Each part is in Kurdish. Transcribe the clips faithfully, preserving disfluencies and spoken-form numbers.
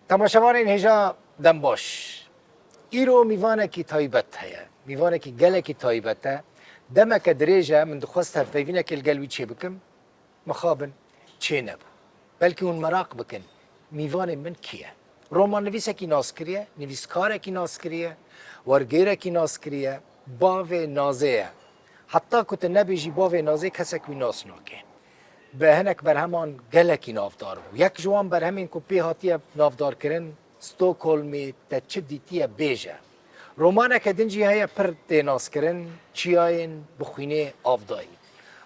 Temaşevanên hêja dem baş. Îro mîvanekî taybet heye. Mîvanekî gelekî taybet e. Demeke dirêj e, min dixwest hevpeyvînekê li gel wî çêbikim. Mixabin çênebû. Belkî hûn meraq bikin, mîvanê min kî ye? Romannivîsekî naskirî ye, nivîskarekî naskirî ye, wergêrekî naskirî ye, bavê Nazê ye. Heta ku tu nebêjî bavê Nazê, kesek wî nas nake. Bi hinek berheman gelekî navdar bû. Yek ji wan berhemên ku pê hatiye navdarkirin, Stockholmê te çi dîtiye bêje. Romaneke din jî heye pir tê naskirin, Çiyayên bi xwînê avdayî.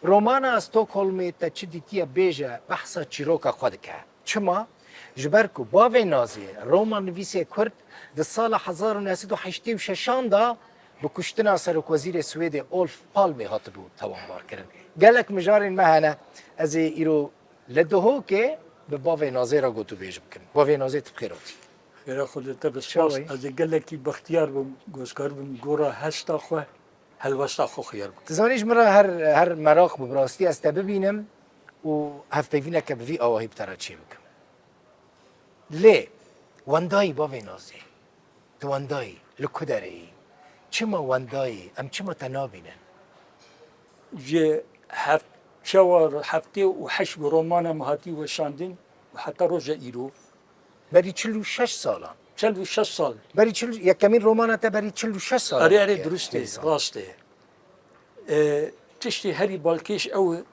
Romana Stockholmê te çi dîtiye bêje behsa çîroka xwe dike. Çima? Ji ber ku bavê Nazê, romannivîsê Kurd, di sala hezar û neh sed û heştê û şeşan de bi kuştina serokwezîrê Swêdê Olof Palmê hatibû tewanbarkirin. Gelek mijarên me hene, ez ê îro li Duhokê bi bavê Nazê re gotûbêj bikim. Bavê Nazê, tu bi xêr hatî. Xêra Xwedê te be, spas. Çawayî? Ez ê gelekî bextiyar bim, ku ez karibim gora hesta xwe, helwesta xwe xiyar bikim. Tu zanî ji min re her, her meraq bû, bi rastî ez te bibînim û hevpeyvîneke bi vî awahî bi te re çêbikim. Lê wendayî bavê Nazê. Tu wendayî, li ku derê yî? Çima wendayî? Em çima te nabînin? Ji heft-, çawa heftê û heşt ku romana min hatî weşandin û heta roja îro. Berî çil û şeş salan. Çil û şeş sal. Berî çil, yekemîn romana te berî çil û şeş salan Erê, erê, hatiye dirust e, nivîsandin. Rast e. E, tiştê herî balkêş ew e,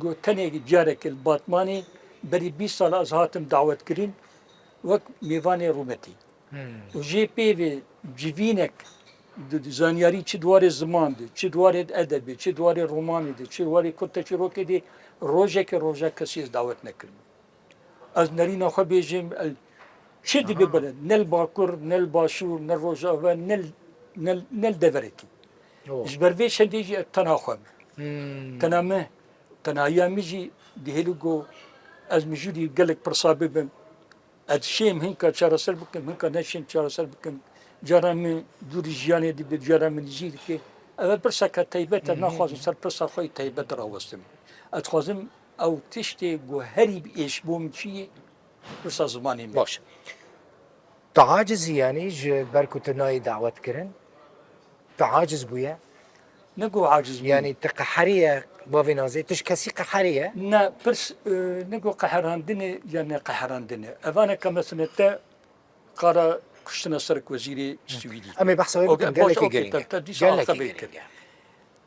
ku tenê careke li Batmanê berî bîst sal ez hatim dawetkirin wek mêvanê rûmetî. Hmm. Û jê pê ve civînek di, di zanyarî çi di warê ziman de, çi di warê edebê, çi di warê romanê de, çi di warê kurteçîrokê de rojeke roja kesî ez dawet nekiribû. Ez nerîna xwe bêjim, el, çi dibe bile, ne li Bakur, ne li Başûr, ne Rojava, ne li, ne li, ne li deverekî. Oh. Ji ber vê çendê jî ez tena xwe me. Hmm. Tena me, tenahiya min jî dihêlî ku ez mijûlî gelek pirsa bibim. Ez şêm hinka çareser bikim, hinka neşêm çareser bikim. Cara min dûrî jiyanê dibe, cara min nizî dike. Ev pirseke taybet e, naxwazim ser pirsa xwe yê taybet rawestim. Ez dixwazim ew tiştê ku herî bi êş bo min çi ye, pirsa zimanê me. Baş. Tu aciz î, yanî ji ber ku tu nayê dawet kirin, tu aciz bûye? Ne ku aciz bûm. Yanî tu qeheriye, bavê Nazê, tu ji kesî qeheriye? Ne, pirs, e, ne ku qeherandine ya ne qeherandine. Evaneke mesela te qara kuştina serokwezîrê Swêdî. Em ê behsa wê bikin, gelekî girîng e. Gelekî girîng e.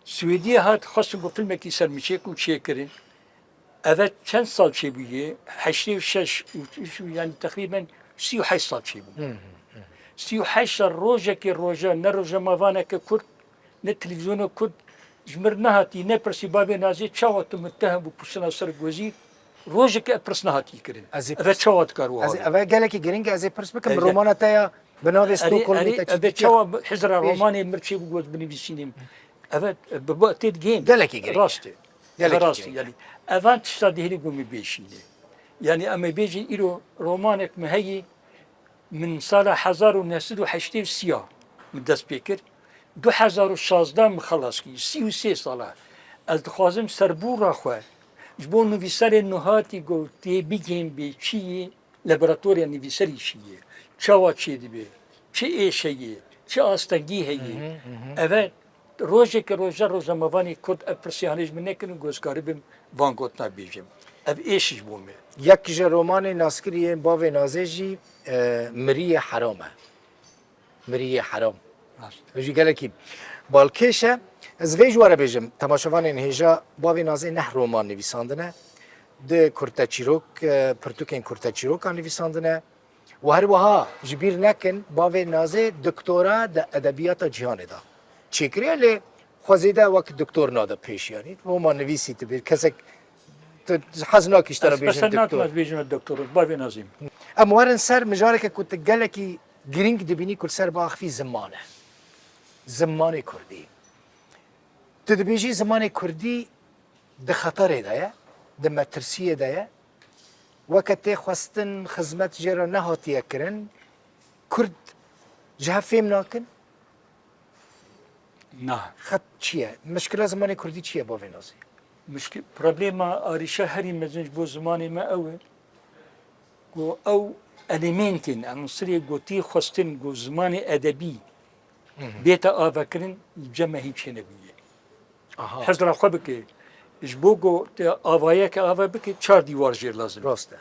Swêdiyê hat, xwestin ku filmekî ser min çêkin û çêkirin. Eve çend sal çêbûye? Heştê û şeş û, û, yanî teqrîben sî û heşt sal çêbû. Hı hı, hı. Sî û heşt sal rojekê roja, ne rojnamevaneke Kurd, ne televîzyona Kurd ji min re nehatî, nepirsî bavê Nazê çawa tu muttehim bû kuştina serokwezîr, rojekê ev pirs nehatî kirin. Ez ê Eve pirs-, çawa dikar wiha ez ê, be? Eve gelekî girîng e, ez ê pirs bikim, Eve romana te ya bi navê Erê, Stockholmê erê, te çi eve dîtiye? Çawa bi-, hizra Pêş- romanê min çêbû got binivîsînim. Eve, bi, bi, tê digihên. Gelekî girîng e. Rast e. Gelekî Rast e, girîng e. Yanî, evan tişta dihêlî ku min bêşîne. Yanî, em ê bêjin îro romanek min heyî, min sala hezar û neh sed û heştê û sî ya min dest pê kir. Du hezar û şazdeh min xelas kir. Sî û sê sala. Ez dixwazim serbûra xwe ji bo nivîsarên nuhatî ku tê bigihên bê çi yê, laboratoriya nivîserî çi ye, çawa çêdibe, çi êş heye, çi astengî heye. Hı hı, hı hı. Eve rojeke roja rojnamevanê Kurd ev pirsê hanê ji min nekirin, ku ez karibim van gotina bêjim. Ev êş ji bo me. Yek ji romanên naskirî yên bavê Nazê jî, e, Miriyê Heram e. Miriyê Heram. Rast. Ev jî gelekî balkêş e. Ez vê ji we re bêjim, temaşevanên hêja, bavê Nazê neh roman nivîsandine. Di kurteçîrok, e, pirtûkên kurteçîrokan nivîsandine. Û her wiha ji bîr nekin, bavê Nazê doktora di edebiyata cîhanê de çêkiriye, lê xwe zêde wek doktor nade pêş, yanî romannivîsî tu bê, kesek tu hez nakî ji te re bêjin doktor. Ez pese nakim ez bêjim doktor, bavê Nazê. Em werin ser mijareke ku tu gelekî girîng dibînî ku li ser biaxivî ziman e. Zimanê kurdî. Tu dibêjî zimanê kurdî di xeterê de ye, di metirsiyê de ye. Weke tê xwestin xizmet jê re nehatiye kirin, Kurd ji hev fêm nakin? Na. Xet çi ye? Mişkila zimanê kurdî çi ye bavê Nazê? Mişkil-, problema, arîşa herî mezin ji bo zimanê me ew e ku ew Elementên, enûsirê gotî xwestin ku zimanê edebî bête avekirin, cem me hîn çênebûye. Aha. Hizra xwe bike, ji bo ku te avayeke ava bike, çar dîwar jê lazim. Rast e.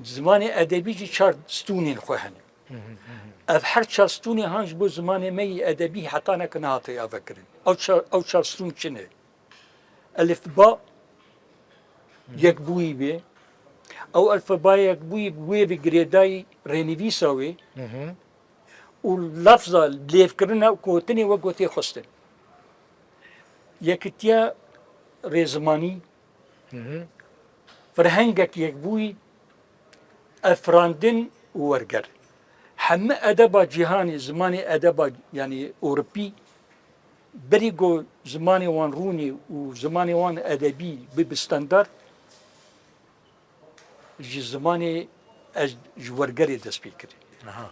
Zimanê edebî jî çar stûnên xwe hene. Ev her çar stûnê han ji bo zimanê me yê edebî heta neke nehate avekirin. Ew çar, ew çar stûn çi ne? Elifba yekbûyî bê. Ew elfeba yekbûyî bi wê ve girêdayî rênivîsa wê û lafza lêvkirina û gotinê wek gotê xwestin. Yekitiya rêzimanî, firhengek yekbûyî, efrandin û werger. Hemî edeba cîhanê, zimanê edeba, yanî Ewropî, berî ku zimanê wan rûnî û zimanê wan edebî bibe standard, ji zimanê, ez ji wergerê dest pê kir. Aha, aha.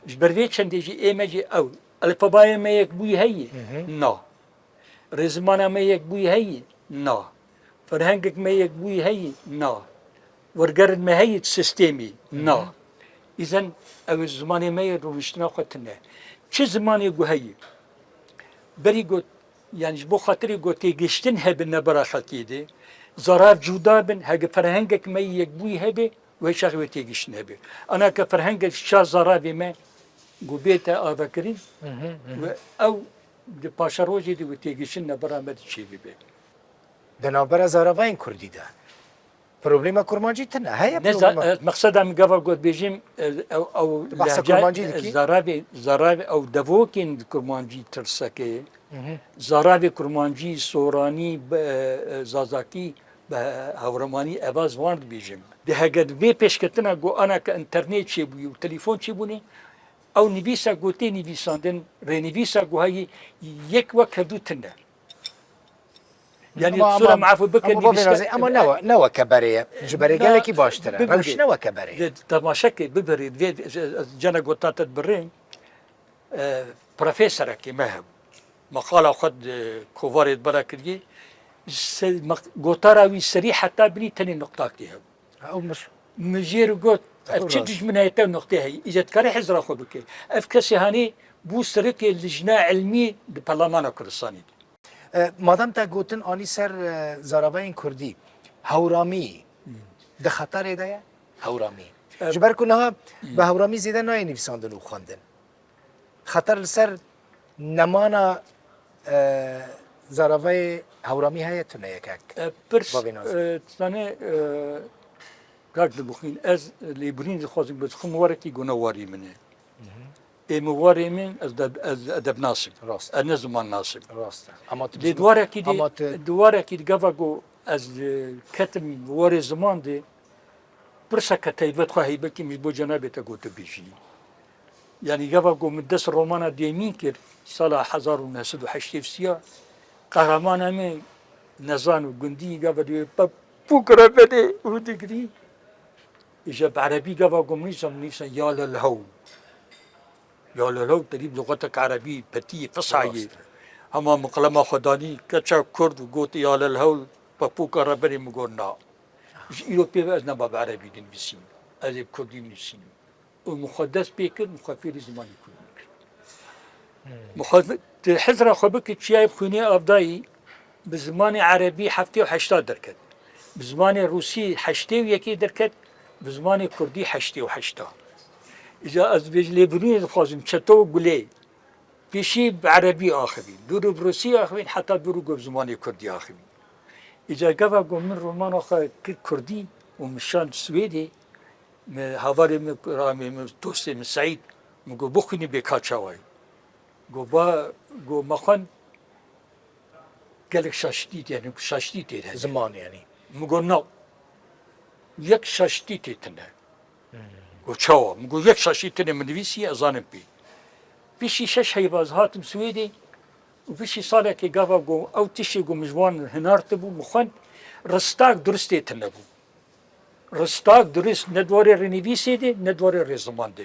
Ji ber vê çendê jî ê me jî ew, elfebayê me yekbûyî heye? Na. Rêzimana me yekbûyî heye? Na. Ferhengek me yekbûyî heye? Na. Wergerên me heye di sîstemê? Na. Îzen ew ê zimanê me yê rûniştina xwe tune. Çi zimanê ku heye? Berî got, yanî ji bo xatirê ku têgiştin hebe nebera xelkê de, zarav cuda bin, heke ferhengek me yê yekbûyî hebe, wê çaxê wê têgiştin hebe. Ana ke ferhengek ji çar zaravê me ku bête avekirîn, wê ew di paşerojê de wê têgiştin nebera me de çêbibe. Di navbera zaravayên kurdî de problema kurmancî tune heye? Ne za-, problema e, meqseda min gava got bêjim, e, ew, ew Tu behsa lehce, kurmancî e, dikî? Zaravê, zaravê ew devokên kurmancî tirseke ye. Zaravê kurmancî, soranî, be-, e, zazakî, be-, hewremanî, eva ziwan dibêjim. Di heger vê pêşketina ku ana ke înternet çêbûyî û telefon çêbûnê, ew nivîsa ku tê nivîsandin, rênivîsa ku heyî, yek wek hevdû tune. Yanî Ama, sura ama, mafû bike ama bavê nivîska-, Nazî, ama ne we-, ne weke berê ye. Ji berê Na, gelekî baştir e. bibirê. Rewş ne weke berê ye. Di temaşekê bibirê, vê, cena gota te dibirê, e, profesorekê me hebû. Maqala xwe di kovarê de bera kiriye. Se-, maq-, gotara wî serî heta binî tenê nuqtakê hebû. Ha, ew mir. Min jê re got, ev Ew çi rast. dijminayeta nuqtê heye? Îca dikarê hizra xwe bike. Ev kesê hanê bû serokê lijna ilmî di Parlemana Kurdistanê de. E, madem te gotin anî ser, e, zaravayên kurdî, hewramî di xeterê de ye? Hewramî. E, Ji ber ku niha bi hewramî zêde nayê nivîsandin û xwendin. Xeter li ser nemana, e, zaravayê hewramî heye tune yekek? E, pirs, Bavê Nazî. e, zanê, e, kak dibixwîn. Ez lêbirîn dixwazim, bi dixwim warekî guna warî min e. Ê min warê min, ez de-, ez edebnas im. Rast. Ez ne zimannas im. Rast e. Ama tu Lê bizim-, duwarekî dî, ama tu duwarekî dî gava ku ez, e, ketim warê ziman de, pirseke taybet xwe heybekim ji bo cenabê te gotu bêjî. Yanî gava ku min dest romana dêmîn kir, sala hezar û neh sed û heştê û sê ya, qehramana min nezan û gundî gava dê pepûk re benê û digirî. Îja bi erebî gava ku min nîsan, min nîsan ya lel hewl. Ya lel hewl, te dî bi luxeteke erebî, petiyê, fisayê. Rast e. Hema min qelema xwe danî, keça kurd û got, ya lel hewl, pepûka re benê, min got, na. Ji îro pê ve ez nema bi erebî dinivîsînim. Ez ê bi kurdî nivîsînim. Û min xwe dest pê kir, min xwe fêrî zimanê kurdî kir. Min xwe, tu hizra xwe bike çiyayê bi xwînê avdayî, bi zimanê erebî heftê û heşta derket. Bi zimanê rûsî heştê û yekê derket, bi zimanê kurdî heştê û heşta. Îca ez vê ji lêbirînê dixwazim, çeto û gulê. Pêşî bi erebî axivîn, dûrû bi rûsî axivîn, heta dûrû ku bi zimanê kurdî axivîn. Îca gava ku min romana xwe kir kurdî û min şand Swêdê, min hevalê min, ramê min, dostê min Seîd, min got, bixwînî bê ka çawa ye. Got, ba, got, me xwend, gelek şaştî, yanî şaştî tê de heye. Ziman yanî. Min got, na. Yek şaştî tê tune. Got, çawa? Min got, yek şaşî tune min nivîsî, ez zanim pê. Piştî şeş heyva ez hatim Swêdê û piştî salekê gava got, ew tiştê got min ji wan hinartibû, min xwend, ristak duristê tune bû. Ristak durist ne di warê rênivîsê de, ne di warê rêziman de.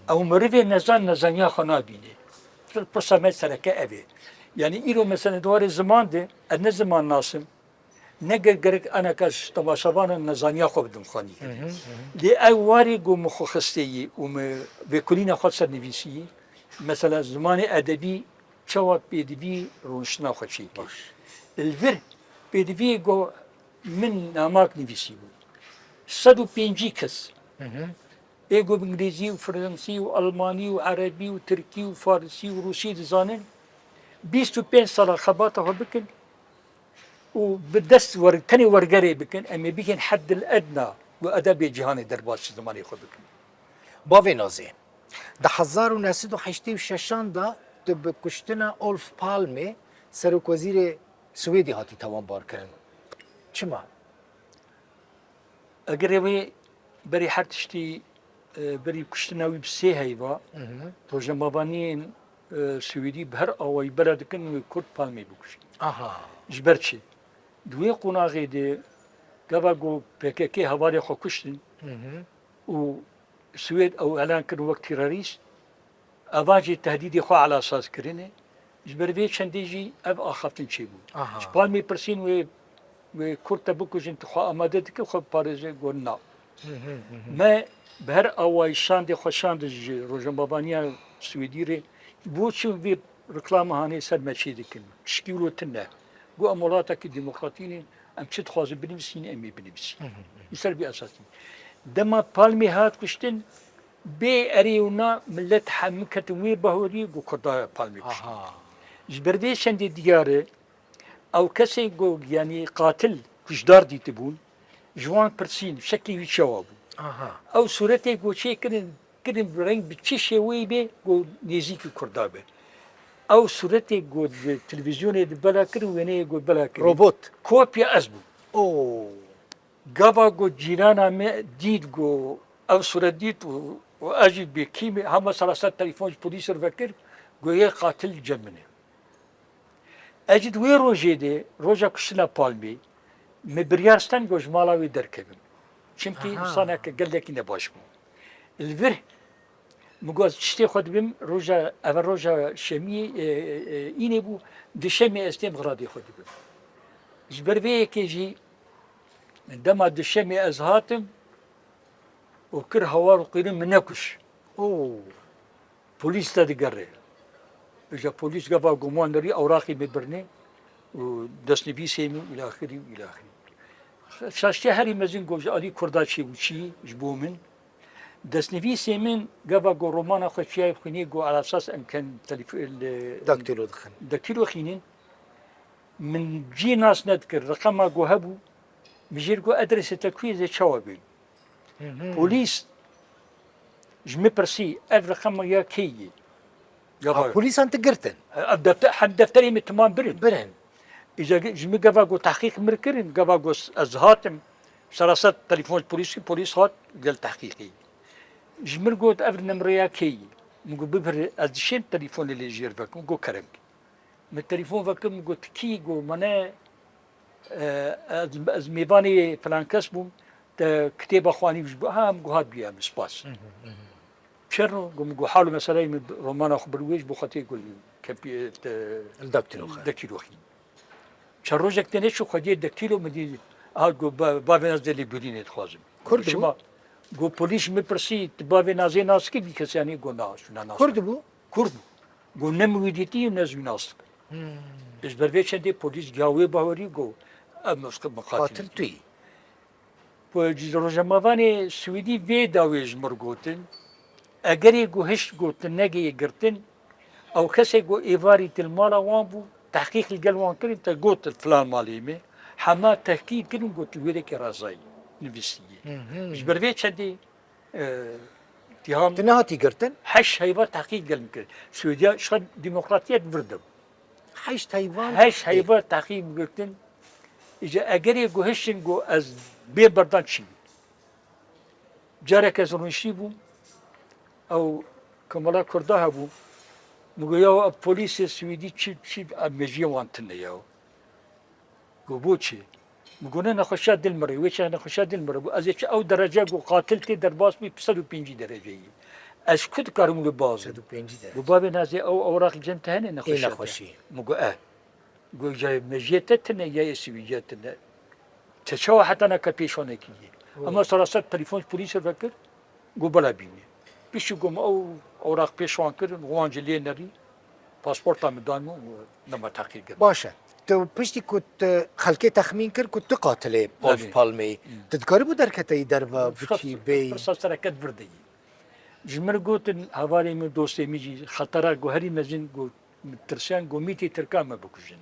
Ew mirivê nezan nezaniya xwe nabîne. Pir-, pirsa me sereke ev e. Yanî îro mesela di warê ziman de, ez ne zimannas im, Ne ger-, gerek aneka ji temaşevanan nezaniya xwe bidim xanî. Lê ew warê ku min xwe xisteyî û min vêkulîna xwe ser nivîsiyî, mesela zimanê edebî çawa pêdivî rûniştina xwe çêkir. Li vir pêdiviyê ku min namak nivîsî bû. Sed û pêncî kes. Ê ku bi îngilîzî û fransî û elmanî û erebî û tirkî û farisî û rûsî dizanin, bîst û pênc sala xebata xwe bikin û bi dest wer-, tenê wergerê bikin, em ê bigihên heddil edna û edebê cîhanê derbas ji zimanê xwe bikin. Bavê Nazê, di hezar û neh sed û heştê û şeşan de tu bi kuştina Olof Palmê, serokwezîrê Swêdê hatî tawanbar kirin. Çima? Eger wê berî her tiştî, e, berî kuştina wî bi sê heyva, rojnamevaniyên, e, Swêdî bi her awayî bela dikin wê Kurd Palmê bikuşin. Aha. Ji ber çi? Di wê qonaxê de gava ku P K K hevalê xwe kuştin û Swêd ew elan kirin wek terorîst, evan jî tehdîdê xwe elasaz kirine. Ji ber vê çendê jî ev axaftin çêbû. Aha. Ji Palmê pirsîn wê, wê Kurd te bikujin, tu xwe amade dike xwe biparêze, got na. Me bi her awayî şandê xwe şandin ji rojnamevaniya Swêdî re. Bo çi vê reklama hanê ser me çê dikin? Tişkî wilo tune. Got em welatekî demokratî ne, em çi dixwazin binivîsîn, em ê binivîsîn. Li ser vê esasî. Dema Palmê hat kuştin, bê erê û na milet hemû ketin wê bahorî ku Kurda Palmê kuştin. Aha. Ji ber vê çendê diyar e, ew kesê ku, yanî qatil, kuşdar dîtibûn, ji wan pirsîn, şeklê wî çawa bû? Aha. Ew sûretê ku çê kirin, kirin bi reng bi çi şêweyî bê ku nêzîkî Kurda be. Ew sûretê ku di televîzyonê de bela kirin, wêneyê ku bela kirin. Robot. Kopya ez bûm. Oo. Gava ku cîrana me dît ku ev sûret dît û, û ez jî bêkî me, hema serasar telefon ji polîsê re vekir, ku yê qatil cem min e. Ez jî di wê rojê de, roja kuştina Palmê, me biryar stand ku ji mala wê derkevim. Çimkî Aha. Însaneke gelekî nebaş bû. Li vir, min got, tiştê xwe dibim, roja, ev roja şemiyê, e, e, e, înê bû, di şemê ez têm xiradê xwe dibim. Ji ber vê yekê jî dema di şemê ez hatim û kir hawar û qîrin min nekuş. Oo. Polîs te digere. Îja polîs gava guman derî ewraqî min birine û destnivîsê min û îlaxirî û îlaxirî. Şaştiya herî mezin ku ji alî Kurda çêbû çi ji bo min. Destnivîsê min gava ku romana xwe çiyayê xwînê ku elasas em ken telef-, li Daktilo dixin. Daktilo xînin. Min cî nas nedikir. Reqema ku hebû, min jê re got, "Edresê te ku ye, ez ê çawa bêm?" Polîs ji min pirsî, "Ev reqema ya kê ye?" Ha, polîsan tu girtin? Ev defter, hem defterê min timan birin. Birin. Îca ji min gava got, "Tehqîq min kirin." Gava got, "Ez hatim." Serasar telefon ji polîsî, polîs hat gel tehqîqê. Ji min got, "Ev nimreya kê ye?" Min got, "Bibir, ez dişêm telefonê lê jêr vekim." Got, "Kerem." Min telefon vekir, min got, "Kî?" Got, "Mane, e, ez, ez mêvanê filan kes bûm, te kitêba xwe anî ji bo." "Ha," min got, "Hat bûye min, spas." Çerno, got, min got, "Hal û meseleyê min romana xwe bir wê ji bo xwe tê got kepî, te Li Daktilo xwe. Daktilo xî." Çend rojek tê neçû xwediyê Daktilo min dî, ha, got, "Ba-, bavê Naz dê lê birînê dixwazim." Kurd bû? Çima? Got, "Polîs min pirsî, tu bavê Nazê nas dikî?" Vî kesî anî, got, "Na, şuna nas." Kurd bû? Kurd bû. Got, "Ne min wî dîtî û ne zî wî nas dikim." Hmm. Ji ber vê çendê polîs giha wê bawerî got, "Ev miqatil tu yî." Ji rojnamevanê Swêdî vê dawê ji min re gotin, egerê ku hişt gotin negê girtin, ew kesê ku êvarî til mala wan bû, tehqîq li gel wan kirin, te got filan malê me, hema tehkîk kirin, got li wêrekê razayî nivîsî ye. Ji ber vê çendê, e, tiham Tu nehatî girtin? Heşt heyva tehqîq gel min kir. Swêdiya ji xwe demokratiyet vir de bû. Heşt heyvan Heşt tehqîq. Heyva tehqîq girtin. Îca egerê ku hiştin ku ez bê berdan çî. Carek ez rûniştî bûm. Ew Komela Kurda hebû. Min got, "Ya ev polîsê Swêdî çi, çi, ev mejiyê wan tune ya." Got, "Bo çi?" Min got, "Ne nexweşiya dil min re." Wê çaxê nexweşiya dil min re bû. Ez ê çi ew derece got qatil tê derbas bî, sed û pêncî dereceyî. Ez ku dikarim wilo bazim? Sed û pêncî derece. Got, "Bavê Nazê, ew ewraq li cem te hene nexweşiya te?" Nexweşî. Min got, "Eh." Got, "Ya mejiyê te tune, ya yê Swêdiya tune." Te çawa heta neke pêşanekî ye? Ama saraser telefon ji polîsê vekir, got bela bînê. Piştî got min ew ewraq pêşan kirin, wan jî lê nerî, pasporta min dan min û nema teqîr kir. Baş e. Tu piştî ku tu xelkê texmîn kir ku tu qatilê Olaf Palmê yî, tu dikarîbû derketeyî derve, biçî bêyî? Pirsa sereke di vir de ye. Ji min gotin, hevalê min, dostê min jî xetera ku herî mezin ku min tirsiyan ku mîtê Tirkan me bikujin.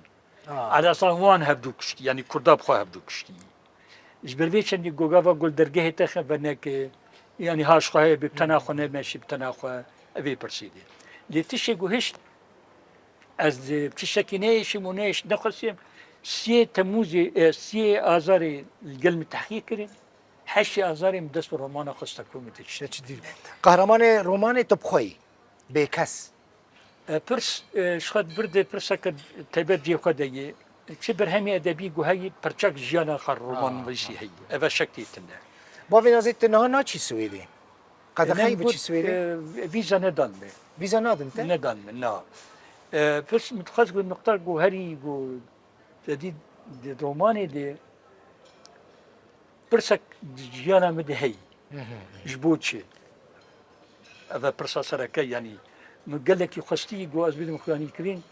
Aa. Elasa wan hevdû kuştî, yanî Kurda bi xwe hevdû kuştî. Ji ber vê çendî ku gava ku li dergehê te xe veneke, yanî ha ji xwe heye bi tena xwe nemeşî bi tena xwe, evê pirsî de. Lê tiştê ku hişt, ez, e, tiştekî neyêşim û neyêş-, nexwestiyem, siyê Temûzê, e, siyê Azarê li gel min tehqîq kirin, heştê Azarê min dest bi romana xwe Stockholmê te çi dî. Te çi dî? Qehremanê romanê tu bi xwe yî, bêkes. E, pirs, e, ji xwe di vir de pirseke taybet cihê xwe de ye. Çi berhemê edebî ku heyî, pirçek jiyana xwe roman nivîsî heyî. Ev e şektê tune. Bavê Nazê, tu niha naçî Swêdê? Qedexeyî biçî Swêdê? E, vîza nedan me. Vîza nadin te? Nedan me, na. E, pirs min dixwest ku nuqta ku herî ku te dî di romanê de pirsek di jiyana min de heyî. Ji bo çi? Ev e pirsa sereke, yanî min gelekî xwestî ku ez bidim xuyanîkirin.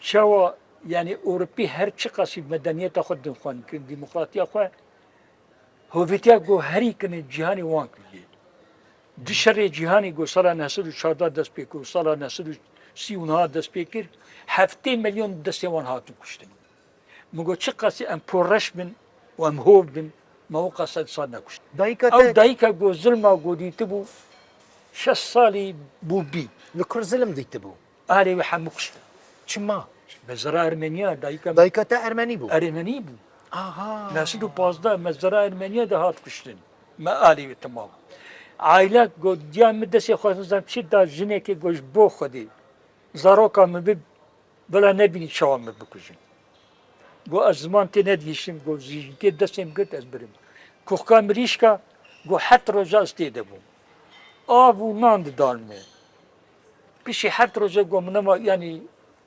Çawa, yanî Ewropî her çiqasî medeniyeta xwe din xwen kirin, demokratiya xwe, hovîtiya ku herî kirin cîhanê wan kiriye. Di şerê cîhanê ku sala neh sed û çardeh dest pê kir û sala neh sed û sî û niha dest pê kir, heftê milyon destê wan hatin kuştin. Min got, çiqasî em porreş bin û em hov bin, me weka sed sal nekuşt. Dayika Ew te dayika ku zilma ku dîtibû, şeş salî bû bî. Li kur zilim dîtibû? Alê wî hemû kuştin. Çima? Bi zira Ermeniya, dayika min Dayika te Ermenî bû? Ermenî bû. Aha. Neh sed û pazdeh me zira Ermeniya de hat kuştin. Me alê wî temam. Aîla got, diya min destê xwe zam çi da jinekê got ji bo Xwedê. Zaroka min bi Bila nebînî çawa min bikujin. Got, ez ziman tê nedihîştim, got, zîjînkê destê min girt, ez birim. Kuxka mirîşka, got, heft roja ez tê de bûm. Av û nan didan me. Piştî heft roja got, min nema, yanî,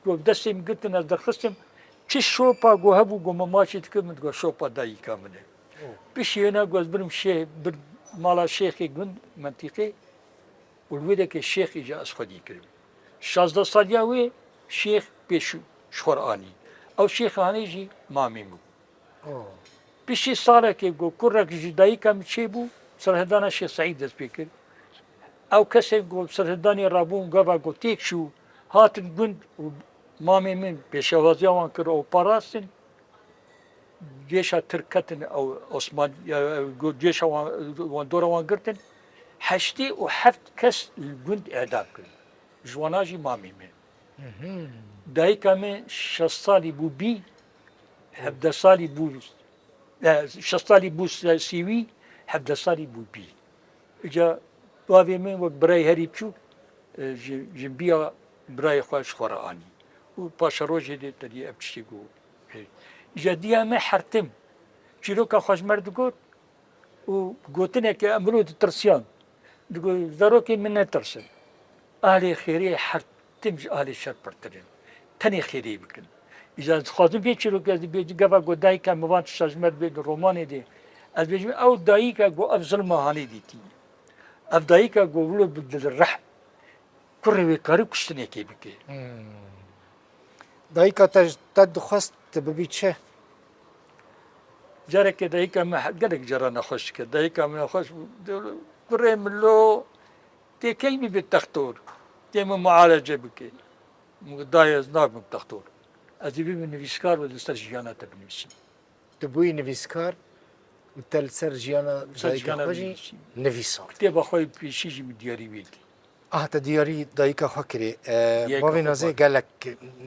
got, destê min girtin, ez derxistim. Çi şopa, got, hebû, got, min maçî dikir, min digot, şopa dayika min e. Piştî wêna, got, ez birim şêx, bir mala şêxê gund, mentîqê. Û li wê dekê şêx îca ez xwedî kirim. Şazdeh saliya wê şêx pêş ji xwe re anî. Ew şêxê hanê jî mamê min bû. Oh. Piştî salekê ku kurek ji dayika min çêbû, serhildana Şêx Seîd dest pê kir. Ew kesên ku serhildanê rabûn gava ku têk çû, hatin gund û mamê min pêşewaziya wan kir û parastin. Cêşa Tirk ketin ew Osman, ya, ew go-, cêşa wan, wan dora wan girtin. Heştê û heft kes li gund edam kirin. Ji wana jî mamê me. Mhm. Dayika me şeş salî bû bî, hevdeh salî bû, e, şeş salî bû se-, sîwî, hevdeh salî bû bî. Îca bavê min wek birayê herî biçûk, e, ji, jinbiya birayê xwe ji xwe re anî. Û paşerojê dê te dî ev tiştê got. Îca diya me hertim. Çîroka xwe ji me re digot û gotineke em mirov ditirsiyan. Digot, zarokên min netirsin. Ahlê xêrê her tim ji ahlê şer pirtir in. Tenê xêrê bikin. Îca ez dixwazim vê çîrokê ez dibêjim, gava got dayika min van tişta ji me dibêjin romanê de. Ez bêjim, ew dayika got ev zilma hanê dîtî. Ev dayika got wilo bi dilrehm. Kurê wê karî kuştinekê bike. Hmm. Dayika te, te dixwest tu bibî çi? Carekê dayika min he-, gelek cara nexweş dikir. Dayika min nexweş bû. Kurê min lo tê key bibê textor. Tê min mualece bike. Min got, dayê ez nabim textor. Ez ê bibim nivîskar û li ser jiyana te binivîsim. Tu bûyî nivîskar û te li ser jiyana dayika xwe jî nivîsand. Kitêba xwe yê pêşî jî min diyarî wê kir. Aha, te diyarî dayika xwe kirê. E, bavê Nazê gelek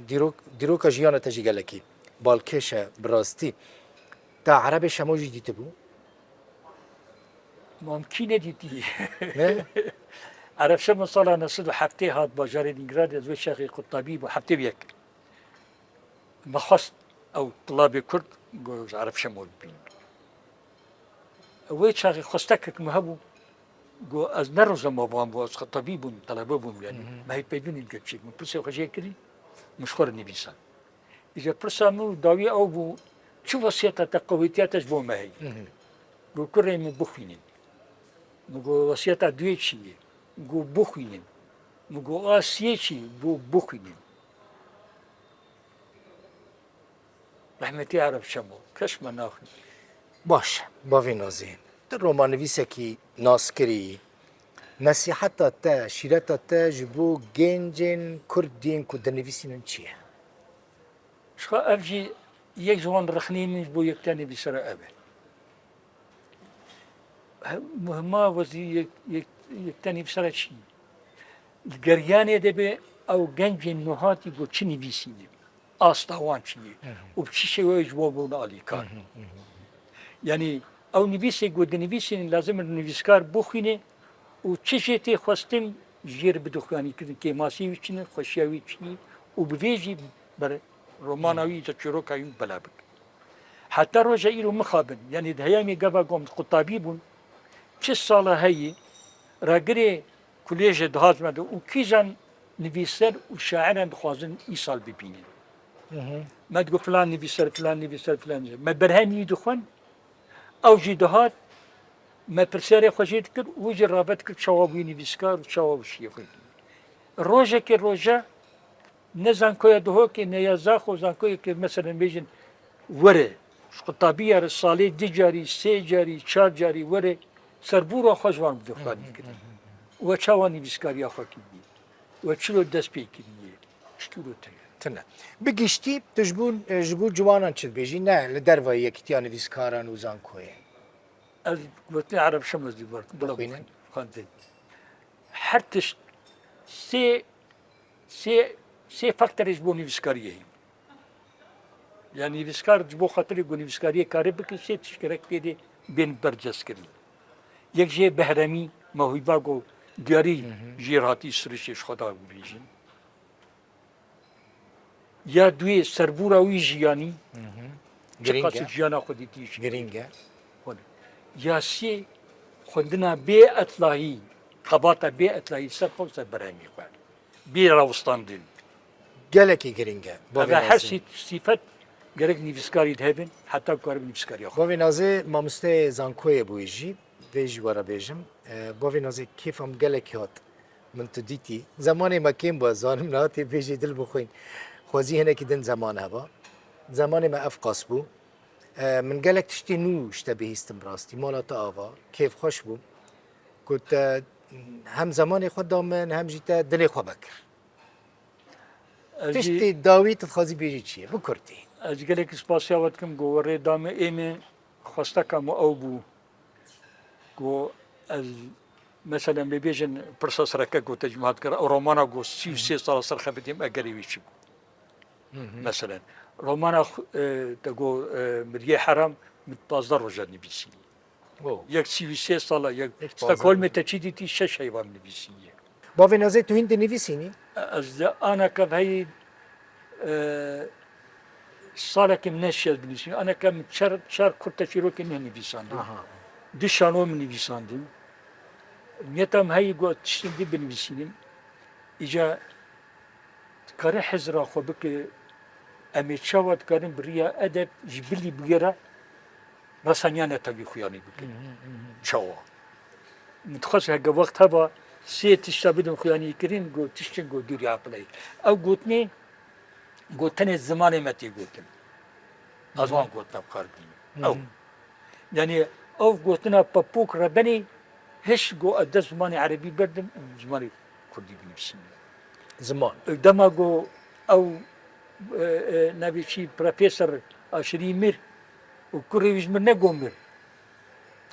dîrok, dîroka jiyana te jî gelekî balkêş e, bi rastî. Te Erebê Şemo jî dîtibû? Mamkî nedîtî. Ne? Ereb Şemo sala neh sed û heftê hat bajarê Lîningradê, ez wê çaxê qutabî bû, heftê û yek. Me xwest ew tulabê Kurd, got, ji Ereb Şemo bibînin. Wê çaxê xwestekek min hebû, got, ez ne rojnamevan bûm, ez xetabî bûm, telebe bûm, yanî. Mhm. Me hê peyvînî diket çêk. Min pirsê xwe jê kirî, min ji xwe re nivîsand. Îca pirsa min û dawî ew bû, Çi wesiyeta te qewetiya te ji bo me heye? Got, kurê min bixwînin. Min got, wesiyeta duyê çi ye? Got, bixwînin. Min got, a siyê çi ye? Got, bixwînin. Rehmetî Ereb Şemo, kes me naxwîn. Baş, bavê Nazê. Tu romanivîsekî naskirî yî. Nesîheta te, şîreta te ji bo gencên Kurd yên ku dinivîsînin çi ye? Ji xwe ev jî yek ji wan rixneyên min ji bo yekte nivîsera ev e. He, muhima wezî yek, yek, yekte nivîsera çi? Li geriyanê de be ew gencên nuhatî ku çi nivîsîne, asta wan çi ye û bi çi şêweyê ji bo bûn alîkar. Yanî ew nivîsê ku dinivîsînin lazim e nivîskar bixwîne û çi jê tê xwestin jê re bide xuyanîkirin, kêmasiyê wî çi ne, xweşiya wî çi ye û bi vê jî ber romana wî ya çîroka wî bela bike. Heta roja îro mixabin, yanî di heyamê gava gom qutabî bûn, çi sala heyî, ragirê kulêjê dihat me de û kîjan nivîser û şairan dixwazin îsal bibînin. Me digot filan nivîser, filan nivîser, filan nivîser. Me berhemî dixwend, ew jî dihat, me pirsyarê xwe jê dikir û wî jî rave dikir çawa bûyî nivîskar û çawa wişiyê xwe dî. Rojekê roja ne zankoya Duhokê, ne ya Zaxo, zankoyekê, meselen, bêjin were, ji qutabiya re salê du carî, sê carî, çar carî were, serbûra xwe ji wan bide xwedî kirin. We çawa nivîskariya xwe kiriye? We çilo dest pê kiriye? Çi kiro tune? Tune. Bi giştî tu ji bo, ji bo ciwanan çi dibêjî? Ne li derva yekîtiya nivîskaran û zankoyê. Ez gotinê Ereb Şemo ez dî ber, bila bixwînin. Xwendin. Her tişt sê, sê, sê faktorê ji bo nivîskariyê heye. Yani nivîskar ji bo xatirê ku nivîskariyê karê bike sê tişt gerek tê de bên bercestkirin. Yek jê behremî, mewhîba ku diyarî jê re hatî sirişê ji xwe da bibêjin. Ya duyê serbûra wî jiyanî, çiqas jiyana xwe dîtî jî. Girîng e. Ya sê xwendina bê etlahî, xebata bê etlahî ser xwe û ser berhemî xwe. Bê rawestandin. Gelekî girîng e. Ev her sî-, sîfet gerek nivîskarî de hebin, heta ku karibe nivîskariya xwe. Bavê Nazê mamosteyê zankoyê bûyî jî. Vê jî we re bêjim, e, bavê Nazê kêfa min gelekî hat. Min tu dîtî. Zemanê me kêm bû, ez zanim nihatê bêjî dil bixwîn. Xwezî hinekî din zeman heba. Zemanê me ev qas bû. E, min gelek tiştê nû ji te bihîstim rastî. Mala te ava, kêfxweş bû. Ku te hem zemanê xwe da min, hem jî te dilê xwe vekir. Tiştê dawî tu dixwazî bêjî çi ye? Bi kurtî. Ez gelekî spasiya we dikim ku we rê da min, ê min xwesteka min ew bû ku ez, meselen, bê bêjin pirsa sereke ku te ji min hat kir, ew romana ku sî û sê sala ser xebitîm, egerê wî çi bû? Meselen, romana xwe, e, te got, e, Miriyê Heram, min pazdeh roja nivîsî. Yek sî û sê sala, yek Stockholmê te çi dîtî, şeş heyvan nivîsî ye. Bavê Nazê, tu hîn dinivîsînî? Ez de anaka heyî, e, salekê min neşiya binivîsînim. Anaka min çar, çar kurte çîrokê ne nivîsandin. Du şano min nivîsandin. Niyeta min heyî got tiştên dî binivîsînim. Îca dikare hizra xwe bike, em ê çawa dikarin bi riya edeb ji bilî bigere resaniya netewî xuyanî bikin. Çawa? Min dixwest heke wext heba sê tişta bidim xuyanî kirin, got tiştin got dûrî eqilê. Ew gotinê got tenê zimanê me tê gotin. Ez wan gotina bi kar bînim. Ew. Yanî ew gotina pepûk rebenê hiş got ez dest zimanê erebî berdim û zimanê kurdî binivîsînim. Ziman. Dema got ew, e, e, navê çi, Profesor Aşirî mir û kurê wî ji min negot mir.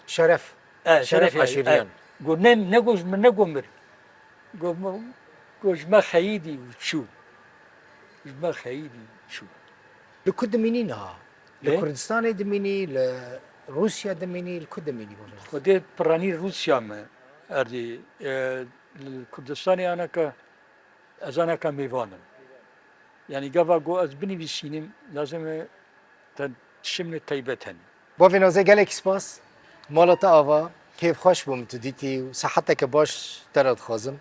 Şeref. E, Şeref Şeref Aşirîyan. E, got ne, negot ji min negot mir. Got, got ji me xeyîdî û çû. Ji me xeyîdî çû. Li ku dimînî niha? Li Kurdistanê dimînî, li Rûsya dimînî, li ku dimînî? Xwedê piranî Rûsya me erdî, e, li Kurdistanê anaka, ez anaka mêvan im. Yanî gava got ez binivîsînim, lazim e te tişimê teybet hene. Bavê Nazê, gelekî spas. Mala te ava, kêfxweş bû min tu dîtî û seheteke baş te re dixwazim.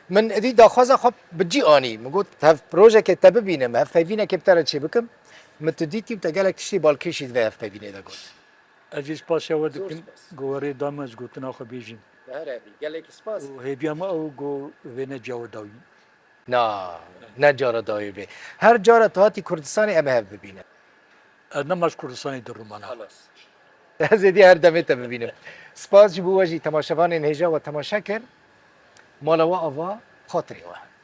Min êdî daxwaza xwe bi cî anî. Min got, hev rojekê te bibînim, hev peyvînekê bi te re çêbikim. Min tu dîtî û te gelek tiştê balkêşî di vê hevpeyvînê de got. Ez jî spasiya we dikim ku we rê da min ez gotina xwe bêjim. Herevî, gelekî spas. Û hêviya me ew ku vêne ciya we dawî. Na, ne cara dawî bê. Her cara tu hatî Kurdistanê em ê hev bibînin. Ez nema ji Kurdistanê derûm ana. Ez êdî her demê te bibînim. Spas ji bo we jî temaşevanên hêja we temaşe kir. Mala we ava, xatirê we.